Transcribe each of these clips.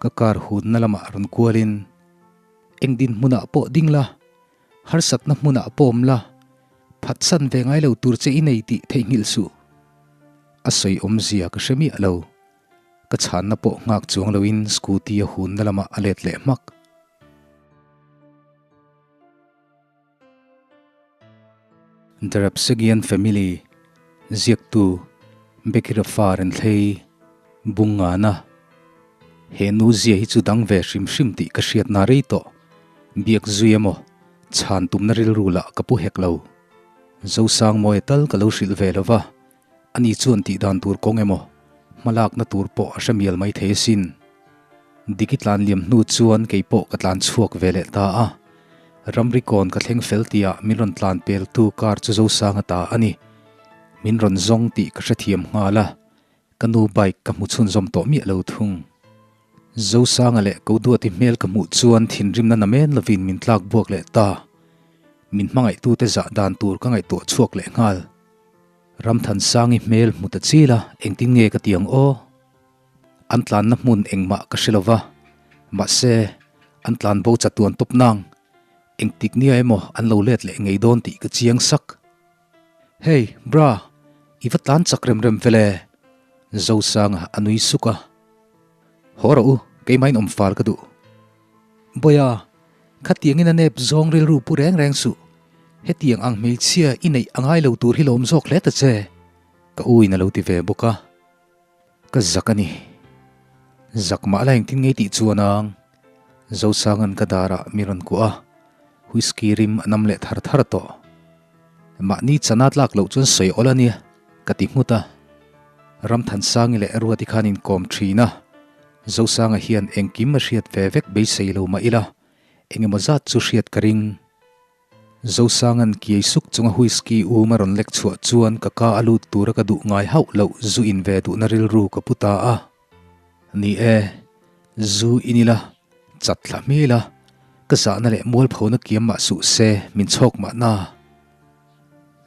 Ka car hunna lamah rawn kualin, Eng dinhmunah pawh ding la, harsatna hmunah pawh awm la, phatsan ve ngai lo tur che i nei tih theihnghilh suh. A sawi awmzia ka hre miah lo. Ka chhanna pawh nghak chuang loin scooty a hunna lamah a let leh hmak. The Rapsegian Family, Ziaktu, Becky Rafa Renthlei, Bungngana. He nu zia hi chu dang ve hrim hrim tih ka hriatna rei tawh. Biak zui emaw, chhan tumna rilru lah ka pu hek lo. Zosangmawia tal ka lo hrilh ve lo va, ani chuan tih dan tur kawng emaw, hmalakna tur pawh a hre mial mai thei asin. Diki tlan liam hnu chuan kei pawh ka tlan chhuak ve leh ta a. Ramri kawn ka thleng fel tihah min rawn tlan peltu car chu Zosanga ta a ni. Min rawn zawng tih ka hrethiam nghal a, ka nu bike ka hmu chhunzawm tawh miah lo thung. Zosanga leh Koduati hmel ka hmuh chuan thinrimna namen lovin min tlak buak leh ta. Min hmangaihtute zah dan tur ka ngaihtuah chhuak leh nghal. Ramthansangi hmel hmu ta chil a, engtin nge ka ti ang aw? An tlanna hmun engmah ka hre lo va, mahse, an tlan bo chatuan tawp nang. Engtik nia emaw an lo let leh ngei dawn tih ka chiang sak. Hey, bra, i va tlan chak rem rem vel e! Zosanga a nui suk a. Haw rawh u, keimahin awm fal ka duh. Bawiha, khatiangin a nep zawng rilru pu reng reng suh. Hetiang ang hmeichhia i neih a ngai lo tur hi lawm zawk hle ta che, ka u in a lo ti ve bawk a. Ka zak a ni. Zak mah la engtin ngei tih chuan ang. Zosanga'n ka darah mi rawn kuah a, whisky rim a nam leh thar thar tawh. Mahni chana tlak loh chuan sawi awl a nia, ka ti nghut a. Ramthansangi leh Ruati khan inkawm thin a, Zosanga hian engkim a hriat ve vek beisei lo mah ila, engemaw zat chu hriat ka ring. Zosanga'n kiai suk chunga whisky um a rawn lek chhuah chuan ka ka a lut tura ka duh ngai hauh loh zu in ve duhna rilru ka pu ta a. Ni e, zu in ila, chat thla hmel a, ka zahna leh mualphona kiam mah suh se min chhawk mahna.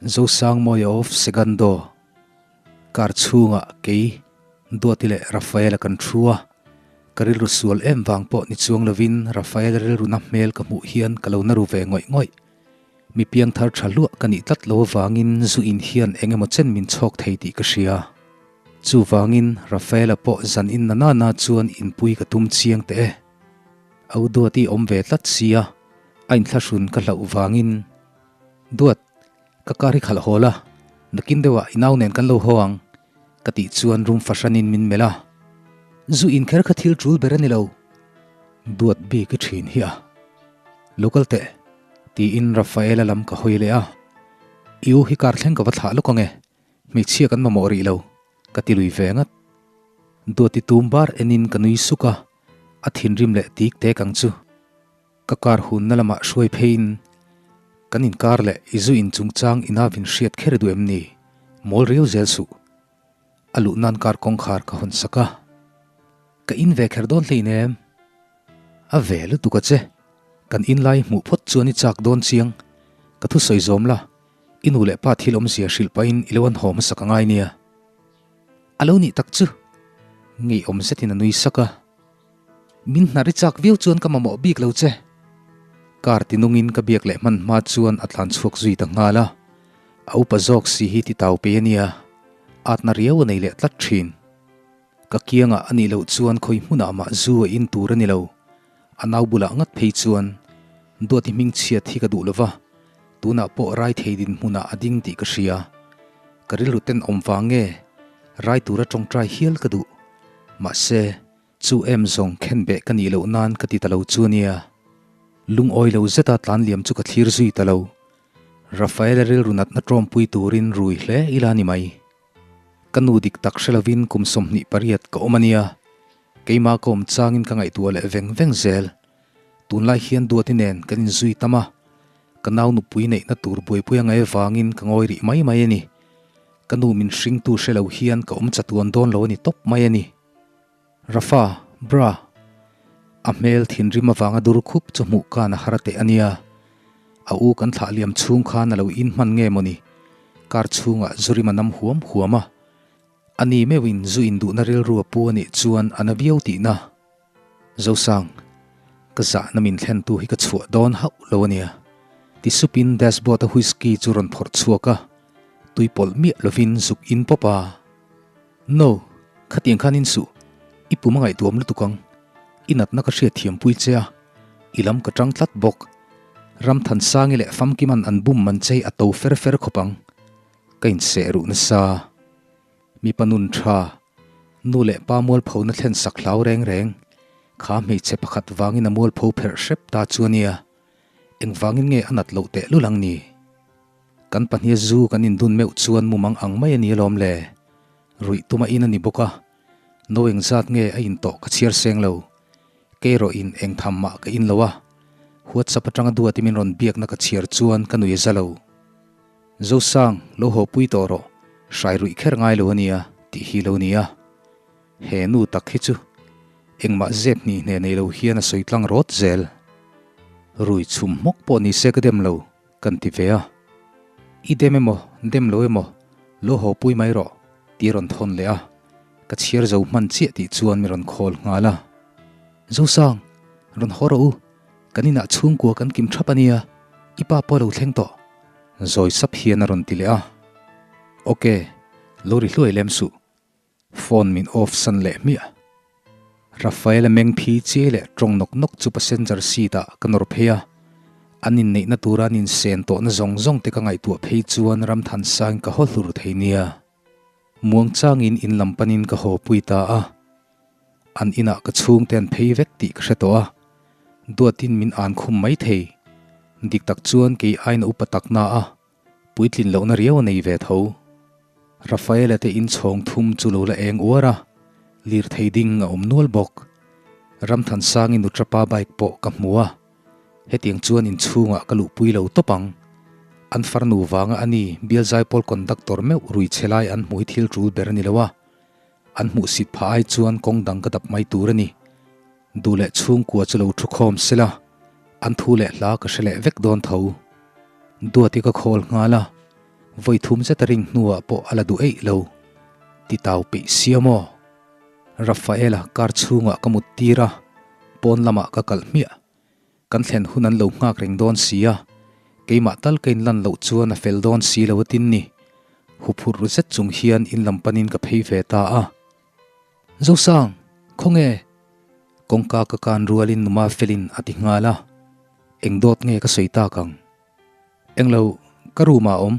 Zosangmawia of Segundo. Car chhungah kei, Duati leh Rafaela kan thu a, ka rilru sual em vang pawh ni chuang lovin Rafaela rilru na hmel ka hmuh hian ka lo na ru ve ngawih ngawih. Mi piangthar tha hluah ka nih tlat lo avangin zu in hian eng emaw chen min chhawk thei tih ka hria. Chuvangin Rafaela pawh zan in na nana chuan inpui ka tum chiang teh e. Au Duati awm ve tlat sia, a inthlahrun ka hlauh vangin. Duat, Ka car hi khalh hawl a, nakin deuhah i nau nen kan lo haw ang, ka tih chuan rum fahranin min melh a. Zu in kher kha thil tul ber a ni lo. Duat bik i thin hi a. Lo kal teh, tiin Rafaela lam ka hawi leh a. I u hi car thleng ka va thlah lawk ang e, hmeichhia kan mamawh rih lo, ka ti lui ve ngat. Duati tum bar enin ka nui suk a, a thinrim leh tik tek ang chu. Ka car hunna lamah hruai pheiin kan inkar leh i zu in chungchang ina vin hriat kher duh em ni? Mawl riau zel suh. A luh nan car kawngkhar ka hawn sak a. Ka in ve kher dawn hlein em? A ve lutuk a che. Kan in lai hmuh phawt chuan i chak dawn chiang. Ka thusawi zawm la, i nu leh pa thil awmzia hrilh pahin i lo an haw hmasak a ngai nia. A lo nih tak chu. Ngeiawm zetin a nui sak a. Min hnar i chak viau chuan ka mamawh bik lo che. Car tinungin ka biak leh hman hma chuan a tlan chhuak zui ta nghal a. A upa zawk si hi ti tau pe a nia, atna riau a nei leh tlat thin. Ka kiangah a nih loh chuan khawi hmunah mah zu a in tur a ni lo. A nau bulah ngat phei chuan Duati hming chhiat hi ka duh lo va, tunah pawh rai thei dinhmunah a ding tih ka hria. Ka rilru tenawm vang nge rai tura tawngtai hial ka duh. Mahse. Chu em zawng khen beh ka nih loh nan ka ti ta lo chu ania. Lungawi lo zeta tlan liam chu ka thlir zui ta lo. Rafaela rilru natna tawmpui turin rui hle ila ni mai. Ka nu dik tak hre lovin kum 28 ka awm ania. Keimah ka awm changin ka ngaihtuah leh veng veng zel. Tunlai hian Duati nen kan inzui tam a, ka nau nupui neihna tur buaipui a ngaih avangin ka ngawi rih mai mai a ni. Ka nu min hringtu hre lo hian ka awm chatuan dawn lo a ni tawp mai a ni. Rafa, bra. A hmel thinrim avanga dur khup chu hmuh khan a har teh a nia. A u kan thlah liam chhung khan a lo in hman nge mawni? Car chhungah zu rim a nam huam huam a. A ni meuhin zu in duhna rilru a pu a nih chuan a na viau tihna. Zosang, ka zahna min thlentu hi ka chhuah dawn hauh lo a nia. Ti supin dashboard a whisky chu rawn phawrh chhuak a, tui pawlh miah lovin zuk in pawp a. No, khatiang khan in suh, i pum a ngaihtuam lutuk ang. I natna ka hriatthiam pui che a, i lam ka tang tlat bawk. Ramthansangi leh Famkiman an bum man che hi a to fer fer khawp ang. Ka inseh ruh nasa. Mipa nun tha, nu leh pa mualphona thlen sak hlau reng reng, kha hmeichhe pakhat vangin a mualpho pherh hrep ta chu a nia. Engvangin nge a nat loh tehlul ang ni? Kan pahniha zu kan indun meuh chuan mumang ang mai a ni alawm le. Ruih tuma in a ni bawk a, no engzat nge a intawh ka chhiar seng lo. Kei erawh in eng tham mah ka in lo a, WhatsApp atanga duati min rawn biakna ka chhiar chuan ka nui a za lo. Zosang, lo haw pui tawh rawh, hrai ruih kher ngai lo a nia, tih hi lo nia. He nu tak hi chu engmah zep hnih hne nei lo hian a sawi tlang rawt zel. Rui chhum hmawk pawh ni se ka dem lo, kan ti ve a. I dem emaw, dem lo emaw, lo haw pui mai rawh, tih a rawn thawn leh a. Ka chhiar zo hman chiah tih chuan mi rawn khawl nghal a. Zosang, rawn haw rawh u, Kan inah chhungkua kan kim thap a nia, i pa pawh a lo thleng tawh. Zawi sap hian a rawn ti leh a. Ok, lo ri hluai lem suh. Phone min off san leh hmiah. Rafael-a meng phi chiai leh tawng nawk nawk chu passenger seat ah ka nawr phei a. An inneihna tura an insen tawhna zawng zawng te ka ngaihtuah phei chuan Ramthansangin ka haw hlur thei nia. Muangchangin in lam panin ka haw pui ta a. An inah ka chhungte an phei vek tih ka hre tawh a, duatin min an khum mai thei. Dik tak chuan kei aina upa takna a puitlin lohna riau a nei ve tho. Rafaela te inchhawng thum chu lo la eng uar a, lirthei ding a awm nual bawk. Ramthansangin nutrapa bike pawh ka hmu a. Hetiang chuan inchhungah ka luhpui lo tawp ang. An farnu vanga a ni bial zaipawl conductor meuh rui chhe lai an hmu hi thil tul ber a ni lo a. An hmuhsit phah ai chuan kawng dang ka dap mai tur a ni. Duh leh chhungkua chu lo thu khawm sela, an thu leh hla ka hre leh vek dawn tho. Duati ka khawl nghal a, vawi thum zet a ring hnuah pawh a la duh eih lo. Ti tau peih sia maw? Rafaela car chhungah ka mut tir a, pawn lamah ka kalh hmiah. Kan thlen hun an lo nghak reng dawn si a, keimah tal ka inlan loh chuan a fel dawn si lo a tin ni. Huphurh ru zet chung hian in lam panin ka phei ve ta a. Zosang, khawnge? Kawngka ka kan rualin numa felin a ti nghal a, eng dawt nge ka sawi tak ang? Englo, ka room ah awm,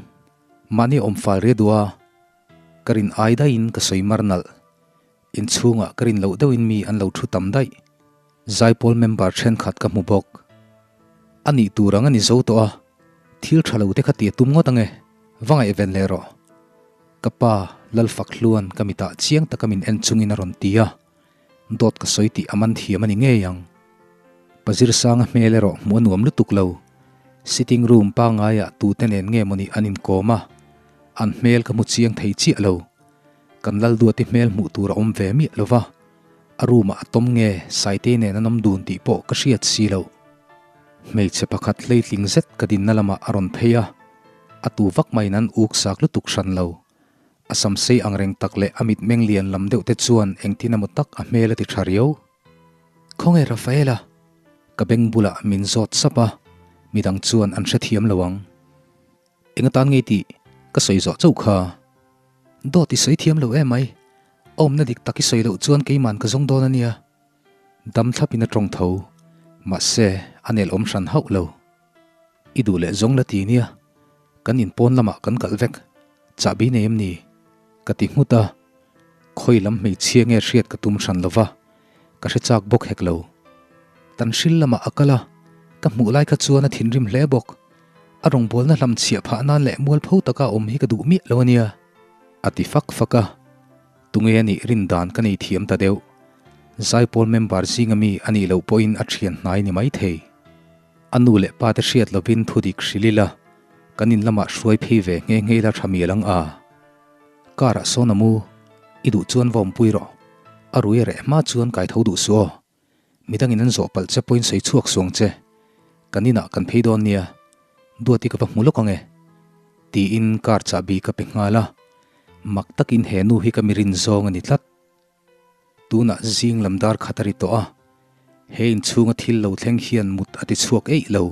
mahni awm fal ria duh a, ka rin ai daihin ka sawi mar nalh. Inchhungah ka rin loh deuhin mi an lo thu tam daih. Zaipawl member thenkhat ka hmu bawk. A nih tur ang a ni zo tawh a, thil tha lo te kha ti a tum ngawt ange, va ngaihven leh rawh. Ka pa, Lalfakhluan ka mitah chiang taka min en chungin a rawn ti a, dawt ka sawi tih a man thiam a ni ngei ang. Pa Zirsanga hmel erawh hmuh a nuam lutuk lo. Sitting room pangaiah tute nen nge mawni an inkawm a, an hmel ka hmu chiang thei chiah lo. Kan Lalduati hmel hmuh tur a awm ve miah lo va, a room ah a tawm nge Saitei nen an awm dun tih pawh ka hriat si lo. Hmeichhe pakhat hleitling zet ka dinna lamah a rawn phei a, a tu vak maiin an uk sak lutuk hran lo. A samsei angreng tak leh a mitmeng lian lam deuh te chuan engtin emaw tak a hmel a ti tha riau. Khawnge Rafaela? Ka beng bulah min zawt sap a, midang chuan an hrethiam lo ang. Eng atan ngei tih ka sawi zawh chauh kha. Dawt i sawi thiam lo em mai. Awmna dik tak i sawi loh chuan keiman ka zawng dawn a nia. Dam thlapin a tawng tho. Mahse, a nel awm hran hauh lo. I duh leh zawng la ti nia. Kan inpawn lamah kan kalh vek. Chahbi nei em ni? Ka ti nghut a. Khawi lam hmeichhia nge hriat ka tum hran lo va, ka hre chak bawk hek lo. Tan hril lamah a kal a, ka hmuh lai kha chuan a thinrim hle bawk. A rawngbawlna hlam chhiah phah nan leh mualpho taka awm hi ka duh miah lo a nia. A ti fak fak a, tunge a nih rin dan ka nei thiam ta deuh. Zaipawl member zinga mi a nih loh pawhin a thian hnai ni maithei. A nu leh pa te hriat lovin thudik hrilh ila, kan in lamah hruai phei ve nghe nghe ila tha mial ang a. Car ah sawn a mu, i duh chuan va awmpui rawh. A rui a reh hma chuan kai tho duh suh aw. Midangin an zawh palh che pawhin sawi chhuak suang che. Kan inah kan phei dawn nia. Duati ka va hmu lawk ang e. Tiin car chahbi ka pe nghal a. Mak takin he nu hi ka mi rin zawng a ni tlat. Tunah zing lam dar khat a ri tawh a. He inchhunga thil lo thleng hian mut a ti chhuak eih lo.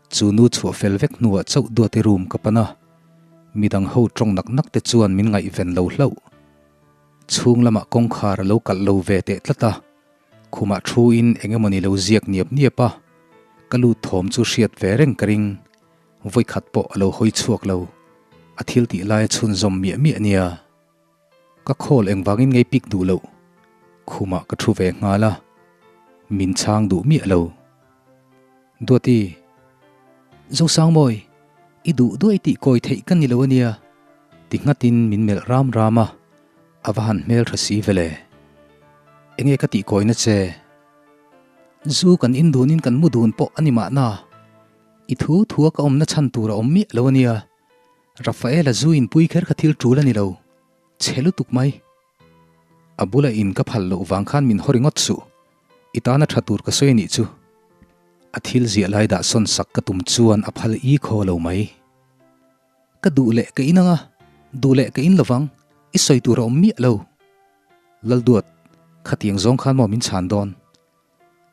Chu nu chhuah fel vek hnuah chauh Duati room ka pan a, midang ho tawng nak nak te chuan min ngaihven lo hlauh. Chhung lamah kawngkhar a lo kalh lo ve teh tlat a, khumah thu in eng emawni lo ziak niap niap a, ka lut thawm chu hriat ve reng ka ring. Vawikhat pawh a lo hawi chhuak lo, a thil tih lai a chhunzawm miah miah nia. Ka call engvangin ngei pick duh loh, khumah ka thu ve nghal a, min chhang duh miah lo. Duati, Zosangmawi, i duh duai tih kawi theih ka ni lo ania, ti nghatin min melh ram ram a, a va han hmeltha si vele. Enge ka tih kawina che? Zu kan in dunin kan mu dun pawh a ni mahna, i thu thua ka awmna chhan tur a awm miah lo ania. Rafaela zu inpui kher kha thil tul a ni lo, chhe lutuk mai. A bula in ka phal loh vang khan min haw ringawt suh, i tana tha tur ka sawi a nih chu. A thil ziah lai dah sawn sak ka tum chuan a phal i khaw lo mai. Ka duh leh ka in ang a, duh leh ka in lovang, i sawi tur a awm miah lo. Lalduat, khatiang zawng khan maw min chhan dawn?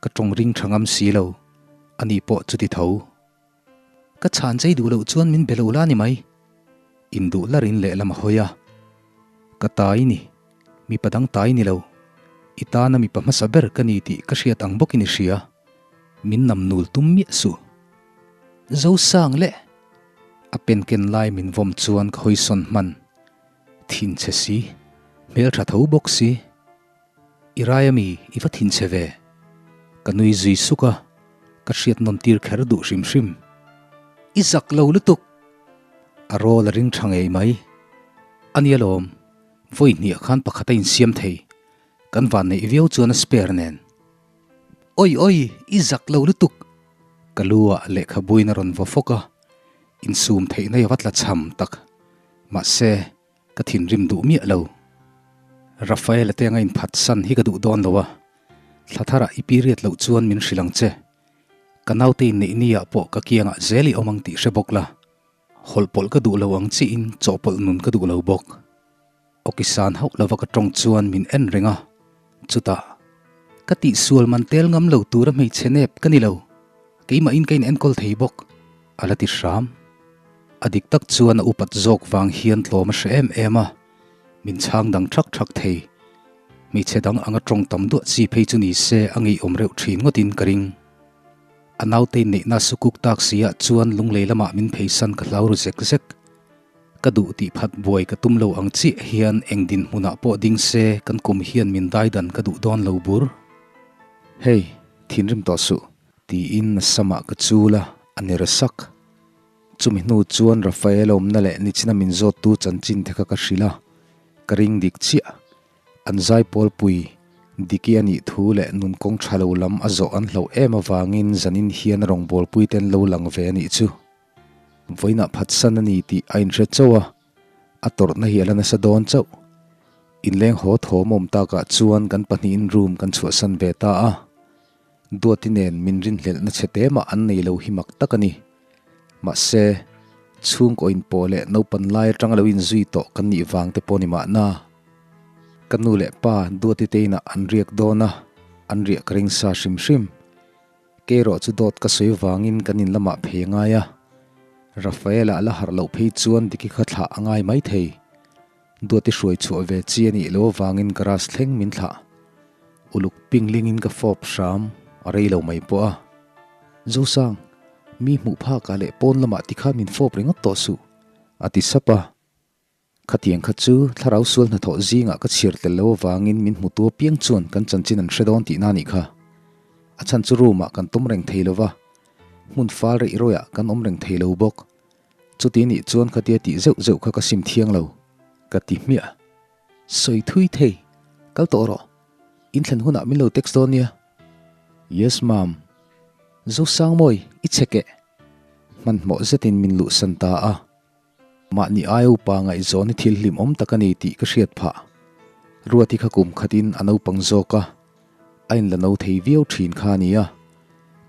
Ka tawng ring tha ngam si lo, ani pawh chuti tho. Ka chhan chei duh loh chuan min be lo la ni mai. Induh la rin lehlam a hawi a. Ka tai ni, mipa dang tai ni lo. I tana mipa hmasa ber ka ni tih ka hriat ang bawkin i hria. Min nam nul tum miah suh. Zosang leh! A pen ken lai min vawm chuan ka hawi sawn hman. Thinchhe si, hmeltha tho bawk si. I rai ami i va thinchhe ve? Ka nui zui suk a, ka hriat nawn tir kher duh hrim hrim. I zak lo lutuk! A rawl a ring tha ngei mai. A nia lawm, vawi hniah khan pakhat a insiam thei. Kan van neih viau chuan a spare nen. Oi oi, i zak lo lutuk! Ka lu ah lehkhabuin a rawn vaw fawk a, insum theihna i va tla chham tak. Mahse. Ka thinrim duh miah lo. Rafaela te anga inphatsan hi ka duh dawn lo a, thla tharah i period loh chuan min hrilh ang che. Ka naute inneih ni ah pawh ka kiangah zel i awm ang tih hre bawk la. Hawlhpawlh ka duh lo ang chiin chawhpawlh nun ka duh lo bawk. Awkisan hauh lova ka tawng chuan min en reng a, chutah, Ka tihsual man tel ngam lo tura hmeichhe nep ka ni lo. Keimahin ka in enkawl thei bawk, a la ti hram. A dik tak chuan a upat zawk vang hian tlawm a hre em em a, min chhang dang thak thak thei. Hmeichhe dang anga tawng tam duah chi phei chu ni se a ngeiawm reuh thin ngawtin ka ring. A naute inneihna sukuk tak si ah chuan lunglei lamah min pheisan ka hlau ru zek zek. Ka duh tih phat buai ka tum lo ang chiah hian eng dinhmunah pawh ding se kan kum hian min daidan ka duh dawn lo bur. Hei, thinrim tawh suh, tiin a samah ka chul a, a ner sak. Chumi hnu chuan Rafael awmna leh nichina min zawttu chanchin te kha ka hrilh a, ka ring dik chiah. An zaipawlpui Diki a nih thu leh nun kawng tha lo lam a zawh an hlauh em avangin zanin hian a rawngbawlpui te an lo lang ve a nih chu. Vawiinah phatsan a ni tih a inhre chauh a, a tawrhna hi a la nasa dawn chauh. Inleng haw thawm awm takah chuan kan pahnihin room kan chhuahsan ve ta a. Duati nen min rinhlelhna chhe te mah an nei lo hi mak tak a ni. Mahse, chhungkaw inpawh leh naupan lai atanga lo inzui tawh kan nih vang te pawh ni mahna. Ka nu leh pa Duati te inah an riak dawn a, an riah ka ring sa hrim hrim. Kei erawh chu dawt ka sawi vangin kan in lamah phei a ngai a, Rafaela a la harh loh phei chuan Diki kha thlah a ngai mai thei. Duati hruai chhuah ve chi a nih loh avangin garage thleng min thlah. Uluk pinglingin ka fawp hram a rei lo mai pawh a. Zosang, mi hmuh phakah leh pawn lamah tikhan min fawp ringawt tawh suh, a ti sap a. Khatiang kha chu thlarau sual hnathawh zingah ka chhiar tel lo avangin min hmutu apiang chuan kan chanchin an hre dawn tihna a nih kha. A chhan chu room ah kan tum reng thei lova, hmun fal reih rawihah kan awm reng thei lo bawk. Chuti nih chuan khatia tih zeuh zeuh kha ka sim thiang lo, ka ti hmiah. Sawi thui thei, kal tawh rawh. In thlen hunah min lo text dawn nia. Yes ma'am. Zosangmawi, i chhe keh. Hmanhmawh zetin min luhsan ta a. Mahni aia upa ngaihzawn hi thil hlimawm tak a ni tih ka hriat phah. Ruati kha kum khatin a naupang zawk a, a inla no thei viau thin kha a nia.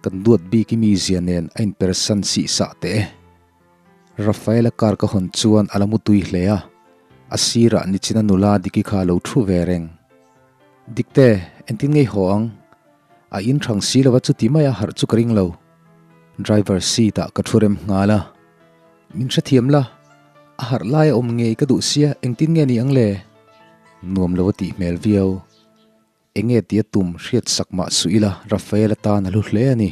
Kan duat bik i mizia nen a inpersan sih sah teh e. Rafaela car ka hawn chuan a la mu tui hle a, a sirah nichina nula Diki kha a lo thu ve reng. Dikte, engtin ngei haw ang? A in thang si lova chuti maia harh chu ka ring lo. Driver seat ah ka thu rem nghal a. Min hrethiam la, a harh lai a awm ngei ka duh sia engtin nge ni ang le? Nuam lo a tih hmel viau. Enge tia tum hriat sak mah suh ila Rafael atan a hlu hle a ni.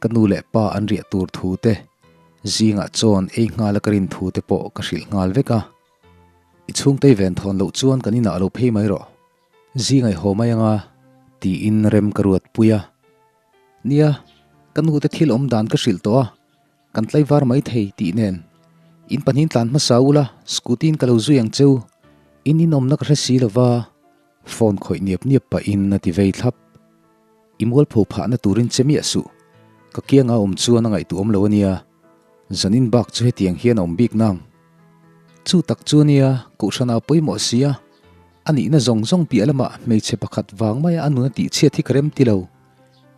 Ka nu leh pa an riah tur thu te, zingah chawn ei nghal a ka rin thu te pawh ka hrilh nghal vek a. I chhungtei ven thawn loh chuan kan inah lo phei mai rawh. Zing ai haw mai anga tiin rem ka ruat pui a. Nia, ka nu te thil awm dan ka hrilh tawh a, kan tlaivar mai thei tih nen. In pahnih tlan hmasa ula, scooty in ka lo zui ang cheu. In inawmna ka hre si lova, phone khawih niap niap pahin a ti vei thlap. I mualpho phahna turin che miah suh. Ka kianga awm chuan a ngaihtuah awm lo a nia. Zanin bak chu hetiang hian a awm bik nang. Chu tak chu a nia, kohhranah pawimawh si a. A nihna zawng zawng piah lamah hmeichhe pakhat vang maia a nun a tihchhiat hi ka rem ti lo.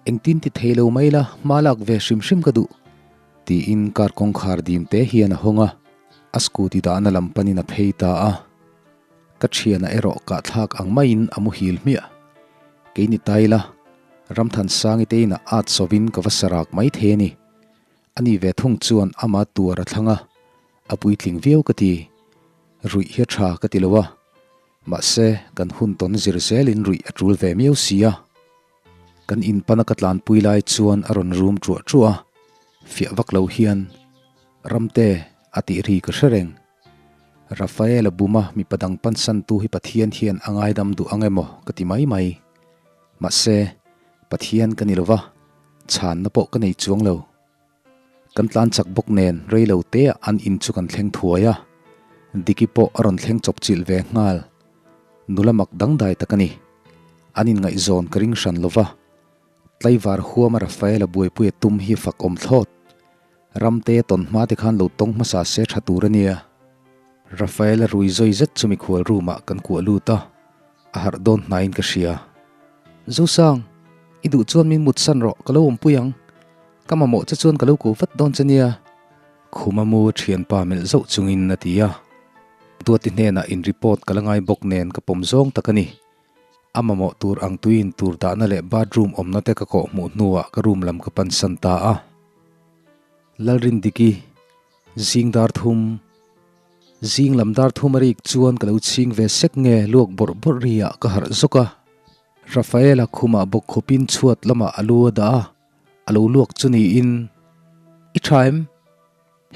Engtin ti thei lo mai la, hma lak ve hrim hrim ka duh. Tiin car kawngkhar dim te hian a hawng a, a scooty dahna lam panin a phei ta a. Ka thiana erawh kahthlak ang maiin a muhil hmiah. Kei ni ta ila, Ramthansangi te inah at sawvin ka va sarak mai thei a ni. Ani ve thung chuan ama tuar a thlang a, a puitling viau ka ti. Ruih hi a tha ka ti lo a, mahse kan hun tawn zir zelin ruih a tul ve miau si a. Kan inpana ka tlanpui lai chuan a rawn rum truah truah a, fiah vak lo hian, Ramte, a tih ri ka hre reng. Rafaela buma mipa dang pansantu hi Pathian hian a ngaidam duh ang emaw ka ti mai mai. Mahse, Pathian ka ni lo va, chhanna pawh ka nei chuang lo. Kan tlan chak bawk nen rei lo te ah an in chu kan thleng thuai a, Diki pawh a rawn thleng chawp chilh ve nghal. Nula mak dangdai tak a ni. An inngaihzawn ka ring hran lo va, tlaivar huama Rafaela buaipui a tum hi fak awm thlawt. Ramte tawn hma te khan lo tawng hmasa se tha tur a nia. Rafaela rui zawi zet chu mikhual room ah kan kuah lut a, a harh dawn hnaiin ka hria. Zosang, i duh chuan min mutsan rawh, ka lo awmpui ang. Ka mamawh che chuan ka lo ko vat dawn che nia. Khuma mu thianpa melh zauh chungin a ti a. Duati hnenah in report ka la ngai bawk nen ka pawm zawng tak a ni. A mamawh tur ang tuiin tur dahna leh bathroom awmna te ka kawh hmuh hnuah ka room lam ka pansan ta a. Lalrindiki, zing dar thum, zing lam dar thum a rik chuan ka lo chhing ve sek nge luak bawrh bawrh ri ah ka harh zawk a. Rafaela khumah bawk khawpin chhuat lamah a lu a dah a. A lo luak chu niin, I tha em?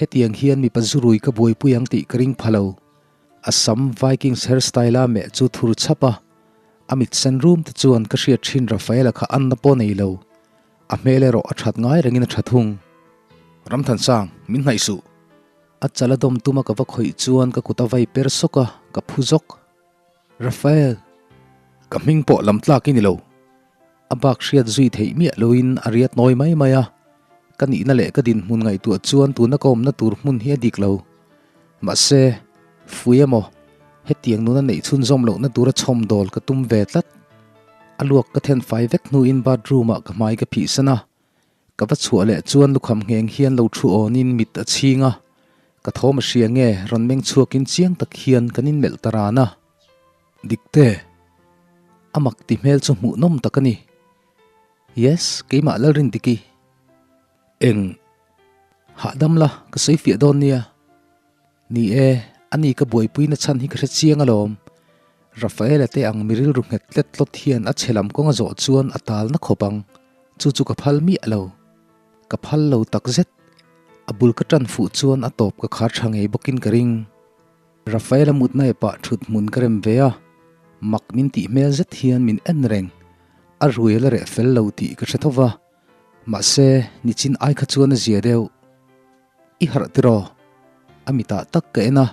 Hetiang hian mipa zurui ka buaipui ang tih ka ring pha lo. A sam Vikings hairstyle a meh chu thur chhap a, a mit sen rum te chuan ka hriat thin Rafaela kha anna pawh nei lo. A hmel erawh a that ngai rengin a tha thung. Ramthansang, min hnaih suh. A chal a dawm tuma ka va khawih chuan ka kut a vai per sawk a, ka phu zawk. Rafael, ka hming pawh lam tlak i ni lo. A bak hriat zui theih miah loin a riat nawi mai mai a, ka nihna leh ka dinhmun ngaihtuah chuan tuna ka awmna tur hmun hi a dik lo. Mahse, fui emaw, hetiang nuna neih chhunzawm lohna tura chhawmdawl ka tum ve tlat. A luak ka then fai vek hnuin bathroom ah ka hmai ka phihsan a, ka va chhuah leh chuan lukham ngheng hian lo thu awnin mit a chhing a, ka thawm a hria nge rawn meng chhuakin chiang tak hian kan inmelh ta ran a. Dikte, a mak ti hmel chu hmuhnawm tak a ni. Yes, keimah Lalrindiki. Eng, hahdam la, ka sawi fiah dawn nia. Ni e, ani ka buaipuina chhan hi ka hre chiang alawm. Rafaela te ang mi rilru nghet tlet tlawt hian a chhe lam kawng a zawh chuan a talna khawp ang. Chu chu ka phal miah lo. Ka phal lo takzet. A bul ka tan fuh chuan a tawp ka khar tha ngei bawkin ka ring. Rafaela mutna epah thut hmun ka rem ve a, mak min tih hmel zet hian min en reng. A rui a la reh fel lo tih ka hre tho va, mahse nichin ai kha chuan a zia deuh. I harh tiraw? A mitah tak ka en a,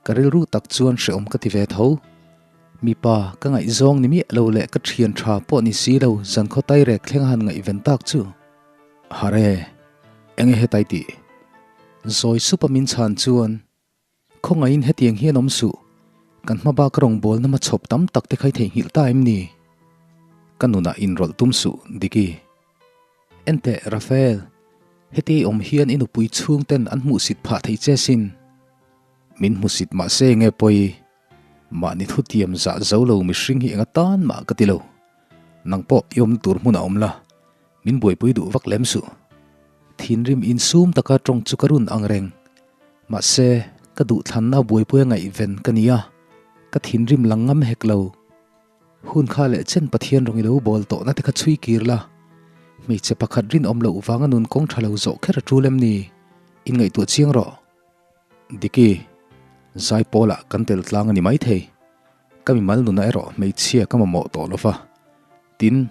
ka rilru tak chuan hrehawm ka ti ve tho. Mipa ka ngaihzawng ni miah lo leh ka thian tha pawh ni si lo zankhaw tairek thleng a han ngaihven tak chu. Harh e, enge hetai tih? Zawi sup a min chhan chuan Khawngaihin hetiang hian awm suh, kan hma bak rawngbawlna hmachhawp tam tak te kha i theihnghilh ta em ni? Ka nunah inrawlh tum suh, Diki. Enteh, Rafael, heti i awm hian i nupui chhungten an hmuhsit phah thei che sin. Min hmusit mah se nge pawi, mahni thutiam zah zo lo mihring hi enga tan mah ka ti lo. Nang pawh i awmna tur hmunah awm la, min buaipui duh vak lem suh. Thinrim insum taka tawng chu ka run ang reng. Mahse, ka duhthlanna buaipuia ngaihven ka ni a, ka thinrim lang ngam hek lo. Hun kha leh chen Pathian rawng i lo bawl tawhna te kha chhui kir la, hmeichhe pakhat rinawm loh vanga nun kawng tha lo zawh kher a tul em ni? Inngaihtuah chiang rawh. Diki, Zaipawlah kan tel tlang a ni maithei. Ka mimal nunah erawh hmeichhia ka mamawh tawh lo va. Tin,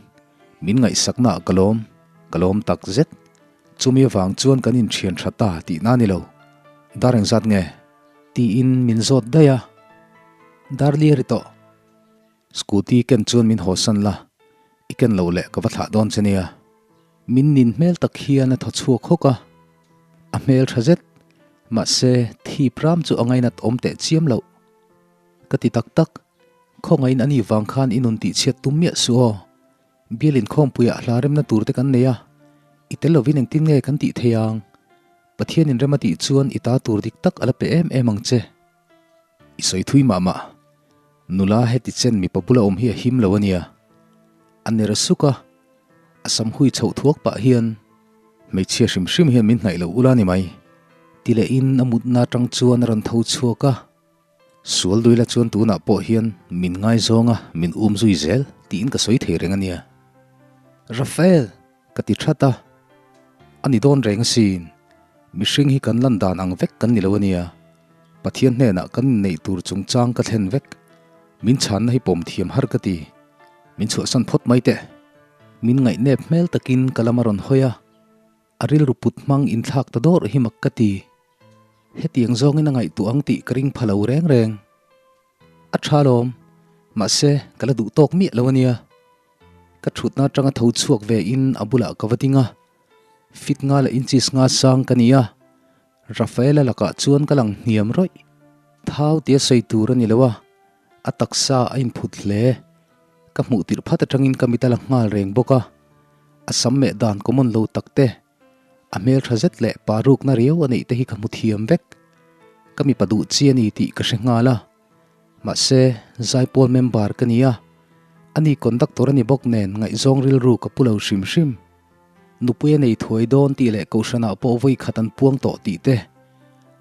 min ngaihsaknaah ka lawm, ka lawm tak zet. Chumi avang chuan kan inthian tha ta tihna a ni lo. Dar engzat nge? Tiin min zawt daih a. Dar li a ri tawh. Scooty ken chuan min hawsan la, i ken loh leh ka va thlah dawn che nia. Min nin hmel tak hian a thaw chhuak hawk a, a hmel tha zet, mahse thip ram chu a ngainat awm teh chiam loh. Ka ti tak tak, khawngaihin ani vang khan i nun tihchhiat tum miah suh aw. Bial inkhawmpuiah hla remna tur te kan nei a, i tel lovin engtin nge kan tih thei ang? Pathian inrem a tih chuan i ta tur dik tak a la pe em em ang che. I sawi thui mah mah. Nula heti chen mipa bula awm hi a him lo a nia. A ner suk a, a sam hui chhoh thuak pah hian hmeichhia hrim hrim hian min hnaih lo ula ni mai. Ti lehin a mutna atang chuan a rawn tho chhuak a. Sual duila chuan tunah pawh hian min ngaizawng a, min um zui zel tiin ka sawi thei reng a nia. Rafael! Ka ti that a, a ni dawn reng asin, mihring hi kan lan dan ang vek kan ni lo a nia, Pathian hnenah kan inneih tur chungchang ka thlen vek, min chhanna hi pawm thiam har ka ti, min chhuahsan phawt mai teh. Min ngaihnep hmel takin ka lam a rawn hawi a, a rilru put hmang inthlak ta dawrh hi mak ka ti. Hetiang zawngin a ngaihtuah ang tih ka ring pha lo reng reng. A tha lawm, mahse ka la duh tawk miah lo a nia. Ka thutna atanga tho chhuak ve in a bulah ka va ding a, fit nga leh inches nga sang ka ni a, Rafaela lakah chuan ka lang hniam rawih. Thau tia sawi tur a ni lo a, a taksa a inphut hle. Ka hmuh tirh phat atangin ka mit a la nghal reng bawk a, a sam meh dan common lo tak te, a hmel tha zet leh pa rukna riau a neih te hi ka hmu thiam vek. Ka mipa duh chi a ni tih ka hre nghal a. Mahse, Zaipawl member ka ni a, ani conductor a ni bawk nen ngaihzawng rilru ka pu lo hrim hrim. Nupui a nei thuai dawn tih leh Kohhranah pawh vawi khat an puang tawh tih te,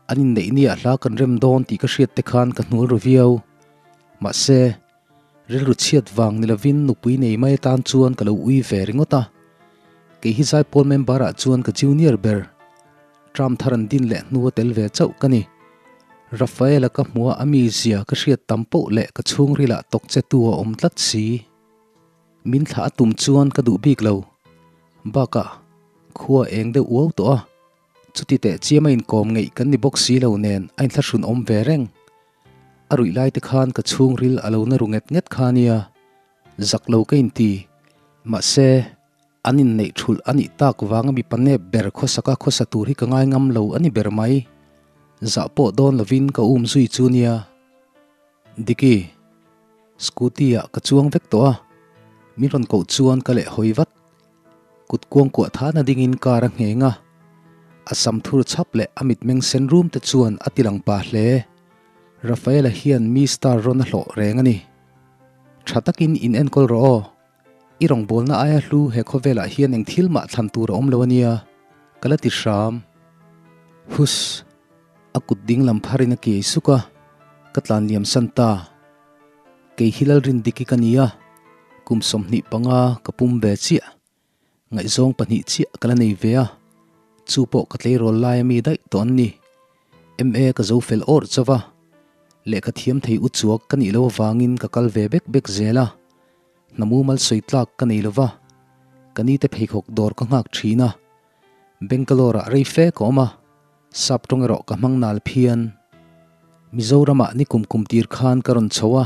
an inneih niah hla kan rem dawn tih ka hriat te khan ka hnual ru viau. Mahse, rilru chhiat vang ni lovin nupui nei mai atan chuan ka lo ui ve ringawt a. Kei hi Zaipawl member ah chuan ka junior ber. Tram thar an din leh hnu a tel ve chauh ka ni. Rafaela ka hmuh a a mizia ka hriat tam poh leh ka chhungrilah tawk che tu a awm tlat si. Min thlah a tum chuan ka duh bik lo. Bakah, khua eng deuh uau tawh a, chuti teh chiam a inkawm ngeih kan ni bawk si lo nen a inthlahrun awm ve reng. A ruih lai te khan ka chhungril a lo na ru nget nget kha nia, zak lo ka inti. Mahse. An inneih thulh a nih tak vanga mipa nep ber khawsaka khawsa tur hi ka ngai ngam lo a ni ber mai. Zah pawh dawn lovin ka um zui chu nia. Diki, Scooty ah ka chuang vek tawh a, min rawn koh chuan ka leh hawi vat. Kut kuangkuah thana dingin car a ngheng a, a sam thur chhap leh a mitmeng sen rum te chuan a ti lang pah hle. Rafaela hian mi star rawn a hlawh reng a ni. Tha takin in enkawl rawh aw. I rawngbawlna aia hlu he khawvelah hian eng thil mah thlan tur a awm lo a nia, ka la ti hram. Huss! A kut ding lam pharin a kiai suk a, ka tlan liam san ta. Kei hi Lalrindiki ka ni a, kum 25 ka pum ve chiah. Ngaihzawng pahnih chiah ka la nei ve a, chu pawh ka tleirawl lai a mi daih tawh an ni. MA ka zo fel awrh chauh a, lehkha thiam thei u chuak ka nih loh avangin ka kal ve bek bek zel a, hna mumal sawi tlak ka nei lo va, ka nite pheikhawk dawr ka nghak thin a, Bangalore ah rei fe ka awm a, sap tawng erawh ka hmang nal phian. Mizoramah ni kum kum tir khan ka rawn chho a,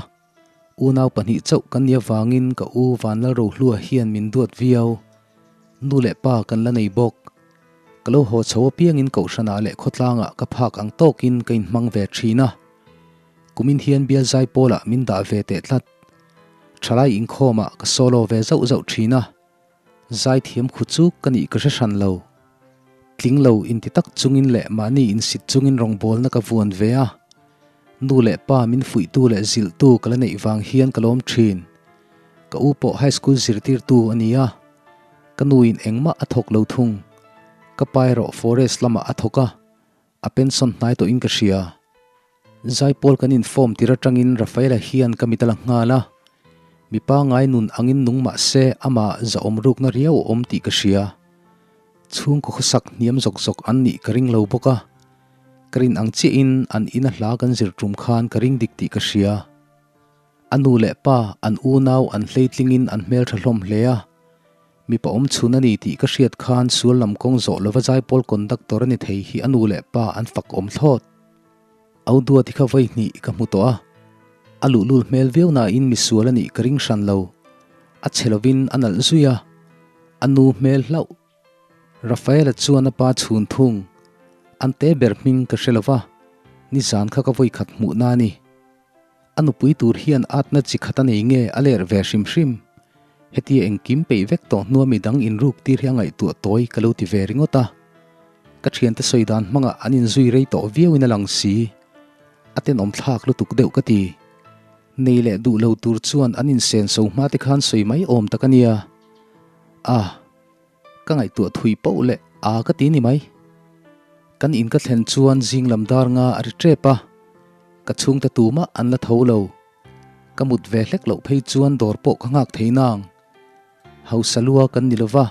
Unau pahnih chauh kan nih avangin ka u Vanlalrohlua hian min duat viau. Nu leh pa kan la nei bawk. Ka lo haw chho apiangin kohhranah leh khawtlangah ka phak ang tawkin ka inhmang ve thin a. Kumin hian bial zaipawlah min dah ve teh tlat. Thalai inkhawmah ka solo ve zauh zauh thin a. Zaithiam khu chu ka nih ka hre hran lo. Tling lo inti tak chungin leh mahni insit chungin rawngbawlna ka vuan ve a. Nu leh pa min fuihtu leh zilhtu ka la neih vang hian ka lawm thin. Ka u pawh high school zirtirtu a ni a, ka nuin engmah a thawk lo thung. Ka pa erawh forest lamah a thawk a, a pension hnai tawhin ka hria. Zaipawl kan inform tir atangin Rafaela hian ka mit a la nghal a, mipa ngai nun angin nung mah se amah zahawm rukna riau a awm tih ka hria. Chhungkaw khawsak hniam zawk zawk an nih ka ring lo bawk a, ka rin ang chiahin an ina hla kan zir tum khan ka ring dik tih ka hria. A nu leh pa, an unau an hleitlingin an hmeltha hlawm hle a, mipa awm chhun a ni tih ka hriat khan sual lam kawng zawh lova zaipawl conductor a ni thei hi a nu leh pa an fak awm thlawt. Au Duati kha vawi hnih ka hmu tawh a, a luhlul hmel viau nain misual a nih ka ring hran lo. A che lovin a nalh zui a, a nu hmel hlauh. Rafaela chuan a pa chhun thung, An te ber hming ka hre lova, nizan kha ka vawi khat hmuhna a ni. A nupui tur hian atna chi khat a nei nge a ler ve hrim hrim? Hetia engkim peih vek tawh hnua midang inruk tir hi a ngaihtuah tawi ka lo ti ve ringawt a. Ka thiante sawi dan hmangah an inzui rei tawh viauin a lang si. A tenawm thlak lutuk deuh ka ti. Nei leh duh lo tur chuan an insen so hma te khan sawi mai awm tak a nia. A. Ka ngaihtuah thui poh leh a ka ti ni mai. Kan in ka thlen chuan zing lam dar nga a ri tep a, ka chhungte tumah an la tho lo. Ka mut ve hlek loh phei chuan dawr pawh ka nghak thei nang. Hausa lua kan ni lova,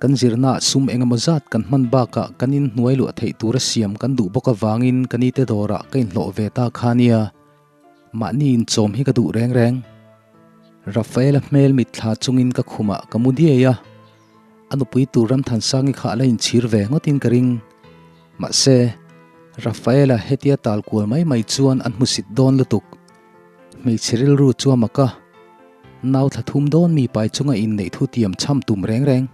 kan zirnaah sum engemaw zat kan hman bakah kan inhnuai luah theih tura siam kan duh bawk avangin ka nite dawrah ka inhlawh ve ta kha nia. Mahni inchawm hi ka duh reng reng. Rafaela hmel mitthla chungin ka khumah ka mu diai a, a nupui tur Ramthansangi kha a la inchhir ve ngawtin ka ring. Mahse, Rafaela hetia tal kual mai mai chuan an hmusit dawn lutuk. Hmeichhe rilru chu a mak a, nau thla thum dawn mi pai chunga inneih thu tiam chham tum reng reng.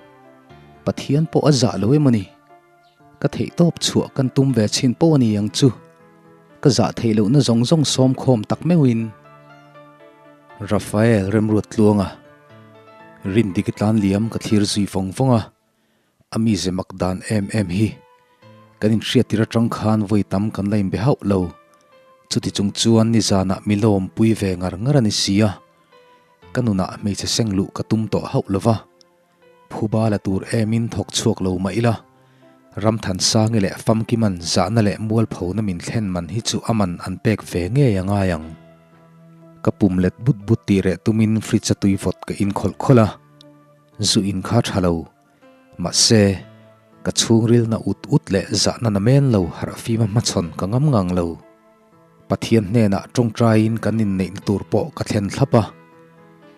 Pathian pawh a zah lo em a ni. Ka theihtawp chhuah kan tum ve chhin pawh a ni ang chu. Ka zah theih lohna zawng zawng sawm khawm tak meuhin. Rafael remruat tluanga Rindiki tlan liam ka thlir zui vawng vawng a, a mize mak dan em em hi. Kan inhriattir atang khan vawi tam kan la inbe hauh lo. Chuti chung chuan nizanah mi lawmpui ve ngar ngar a ni si a, ka nunah hmeichhe seng luh ka tum tawh hauh lo va. Phuba la tur emin thawk chhuak lo mah ila, Ramthansangi leh Famkiman zahna leh mualphona min thlen man hi chu a man an pek ve ngei a ngai ang. Ka pum let but but tih reh tumin fridge a tui vawt ka in khawlh khawlh a, zu in kha tha lo. Mahse, ka chhungrilna ut ut leh zahna na men lo harh fima hmachhawn ka ngam ngang lo. Pathian hnenah tawngtaiin kan inneihna tur pawh ka thlen thlap a,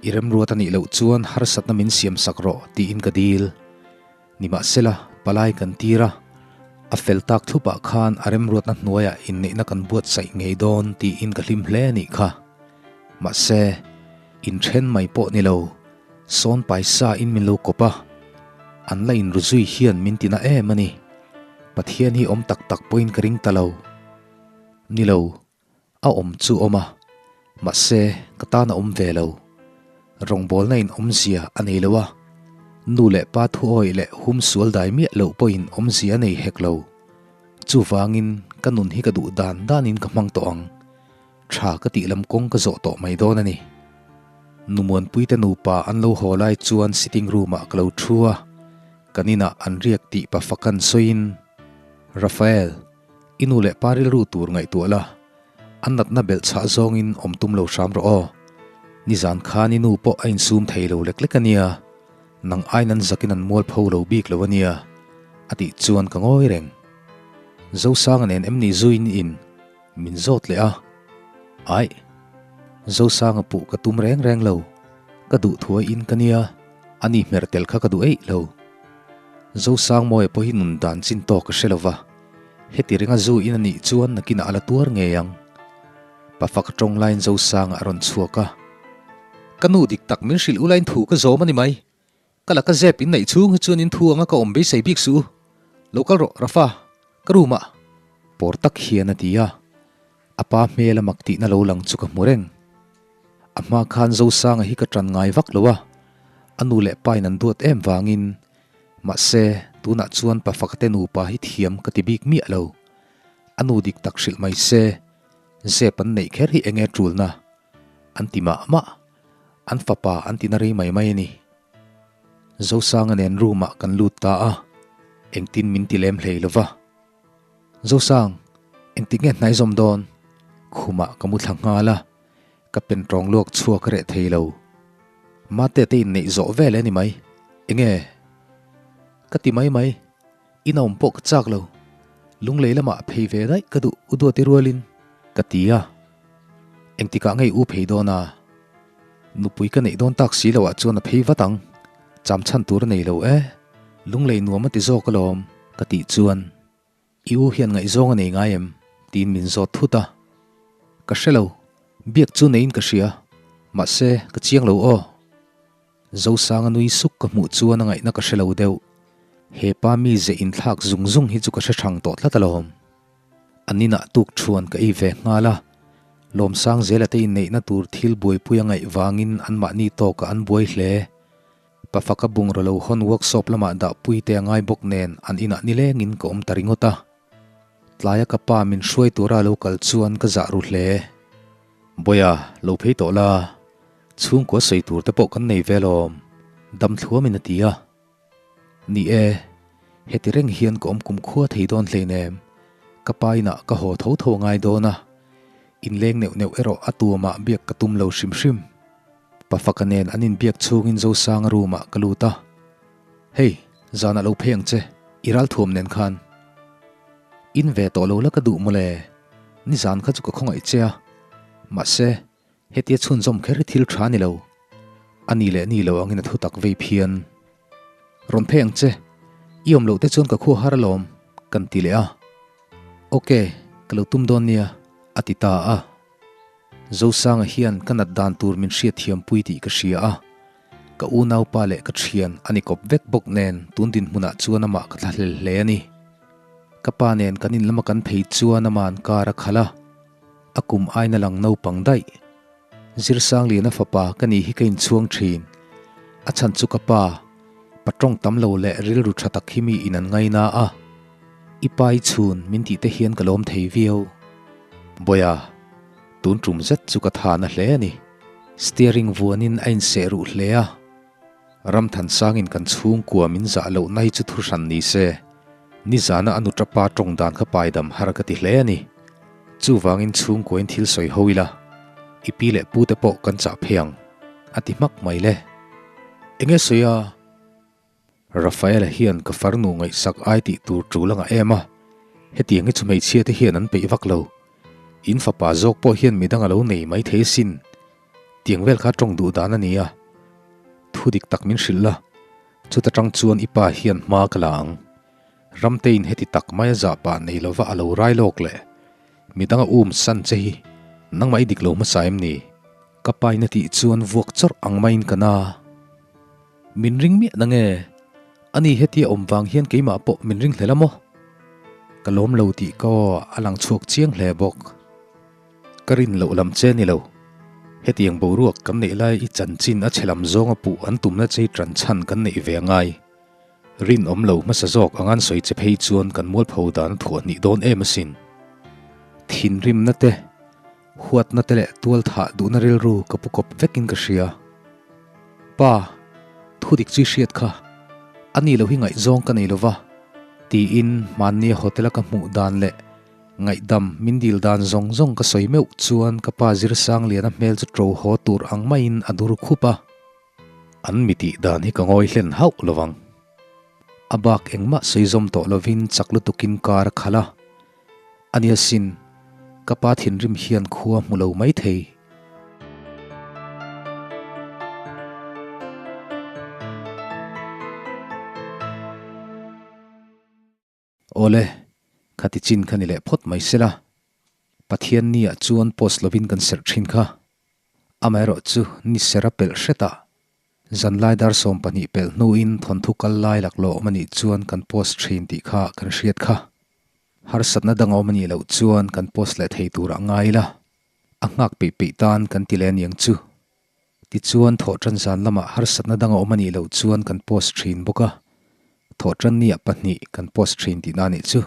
I remruat a nih loh chuan harsatna min siam sak rawh tiin ka dil. Nimahsela, palai kan tir a, a fel tak thlupah khan a remruatna hnuaiah inneihna kan buatsaih ngei dawn tiin ka hlim hle a nih kha. Mahse, inthen mai pawh ni lo, sawn paisa in min lo kawp a, an la inru zui hian min tina em a ni. Pathian hi awm tak tak pawhin ka ring ta lo. Ni lo, a awm chu awm a, mahse ka tan a awm ve lo. Rawngbawlna in awmzia a nei lo a, nu leh pa thuawi leh hum sual dai miah loh pawhin awmzia a nei hek lo. Chuvangin ka nun hi ka duh dan danin ka hmang tawh ang. Tha ka tih lam kawng ka zawh tawh mai dawn a ni. Numuanpuite nupa an lo haw lai chuan sitting room ah ka lo thu a, kan inah an riak tih pafakan sawiin, Raphael, I nu leh pa rilru tur ngaihtuah la, an natna belh chhah zawngin awm tum lo hram rawh aw. Nizan khan i nu pawh a insum thei lo lek lek a nia, nang aiin an zakin an mual pho lo bik lo a nia, a tih chuan ka ngawi reng. Zosanga nen em ni zuin in min zawt leh a? Aih, Zosanga puh ka tum reng reng lo, ka duh thuai in ka nia, ani hmer tel kha ka duh eih lo. Zosangmawia pawh hi nun dan chin tawk ka hre lo va. Heti ringa zu in a nih chuan nakinah a la tuar ngei ang. Pafa ka tawng laiin Zosanga a rawn chhuak a. Ka nu dik tak min hrilh ulain thu ka zawm a ni mai. Ka laka zep in neih chhung hi chuan in thu anga ka awm beisei bik suh u. Lo kal rawh, Rafa. Ka room ah. Pawr tak hian a ti a. A pa hmel a mak tihna lo lang chu ka hmu reng. A hma khan Zosanga hi ka tan ngai vak lo a, a nu leh pa in an duat em vangin. Mahse, tunah chuan pa fakte nupa hi thiam ka ti bik miah lo. A nu dik tak hrilh mai se, zep an neih kher hi enge tulna? An ti mah mah. An fapa an tina rei mai mai a ni. Zosanga nen room ah kan lut ta a, engtin min ti lem hlei lova. Zosang, engtik nge hnai zawm dawn? Khumah ka mu thla nghal a, ka pen tawng luak chhuak reh thei lo. Mate te inneih zawh vel e ni mai. Enge? Ka ti mai mai. In a awm pawh ka chak lo. Lunglei lamah phei ve daih ka duh u duati rualin ka ti a. Engtikah ngei u phei dawn a? Nupui ka neih dawn tak si loah chuan a phei vat ang. Cham chhan tur a nei lo e. Lunglei nuam a ti zawk alawm ka tih chuan i u hian ngaihzawng a nei ngai em? tiin min zawt thut a. Ka hre lo, biak chu neiin ka hria, mahse ka chiang lo aw. Zosanga nui suk ka hmuh chuan a ngaihna ka hre lo deuh. He pa mi ze inthlak zung zung hi chu ka hre thang tawh tlat alawm. An inah tuk thuan ka ei ve nghal a, Lawmsang zela te inneihna tur thil buaipui a ngaih vangin anmahni tawkah an buai hle. Pafaka bungraw lo hawn workshop lamah dahpui te a ngai bawk nen an inah nilengin ka awm ta ringawt a. Tlaia ka pa min hruai tura lo kal chuan ka zah ru hle. Bawia, lo phei tawh la. Chhungkua sawi tur te pawh kan nei ve alawm, dam thluamin a ti a. Ni e, heti reng hian ka awm kumkhua thei dawn hleinem, ka pa inah ka haw tho tho a ngai dawn a, inleng neuh neuh erawh a tuamah biak ka tum lo hrim hrim. Pafaka nen an inbiak chhungin Zosanga room ah ka lut a, Hei, zanah lo phei ang che, i ralthuam nen khan. In ve tawh lo la ka duh mawle, nizan kha chu ka khawngaih che a, mahse, Hetia chhunzawm kher hi thil tha ni lo. A ni leh ni lo angin a thu tak vei phian. Rawn phei ang che, i awm loh te chuan ka khua har alawm, kan ti leh a. Ok, ka lo tum dawn nia, a ti ta a. Zosanga hian ka nat dan tur min hriatthiampui tih ka hria a. Ka unaupa leh ka thian a ni kawp vek bawk nen tun dinhmunah chuan amah ka thlahlel hle a ni. Ka pa nen kan in lama kan phei chuan ama'n kar a khalh a. A kum aina lang naupang daih. Zirsangliana fapa ka nih hi ka inchhuang thin. A chhan chu ka pa, pa tawng tam lo leh rilru tha tak hi mi in an ngaina a. I pa i chhun min tih te hian ka lawm thei viau. Bawia, tun tum zet chu ka tha na hle a ni. Steering vuanin a inseh ruh hle a. Ramthansangin kan chhungkua min zah loh na hi chu thu hran ni se, nizana a nuṭa pa ṭawng dan kha paidam har ka ti hle a ni. Chuvangin chhungkuain thil sawi ho ila, i pi leh pu te pawh kan chah phei ang, a ti hmak mai le. Enge sawi a? Rafaela hian ka farnu ngaihsak ai tih tur ṭul a ngah em a, hetiang hi chu hmeichhia te hian an peih vak lo. In fapa zawk pawh hian midang a lo nei mai thei asin. Tiang vel kha tawng duh dan a ni a, thu dik tak min hrilh la, chuta tang chuan i pa hian hma ka la ang. Ramtein heti tak maia zah pah nei lova a lo rai lawk leh midang a um san che hi nangmah i dik lo hmasa em ni? Ka paina tih chuan vuak chawrh ang maiin ka na. Min ring miah na nge? Ani hetia awm vang hian keimah pawh min ring hlel a maw? Ka lawm lo tih ka aw a lang chhuak chiang hle bawk. Ka rin loh lam che ni lo. Hetiang boruak kan neih lai i chanchin a chhe lam zawnga puh an tumna chei tan chhan kan neih ve angai. Rinawm lo hmasa zawk ang an sawi che phei chuan kan mualpho dan a thuah hnih dawn em asin. Thinrimna te, huatna te leh tual thah duhna rilru ka pu kawp vekin ka hria. Pa, thu dik chu i hriat kha. A ni lo hi ngaihzawng ka nei lova, tiin hmannia hotel a ka hmuh dan leh Ngaihdam min dil dan zawng zawng ka sawi meuh chuan ka pa Zirsangliana hmel chu ṭo haw tur ang maiin a dur khup a. An mi tih dan hi ka ngawi hlen hauh lo vang. A bak engmah sawi zawm tawh lovin chak lutukin kar a khalh a. Ania sin, ka pa thinrim hian khua hmu lo mai thei. Awle, khati chin kha ni leh phawt mai sela, Pathian ni ah chuan post lovin kan serh thin kha. Amaherawh chu ni sera pelh hretah, zanlai dar 12 pelh hnuin thawnthu kal lai laklawh awm anih chuan kan post thin tih kha kan hriat kha. Harsatna dang awm anih loh chuan kan post leh thei turah ngai ila, a nghak peih peih tan kan ti leh aniang chu. Tichuan thawhṭan zan lamah harsatna dang a awm a nih loh chuan kan post ṭhin bawk a, thawhṭan ni ah pahnih kan post ṭhin tihna a nih chu.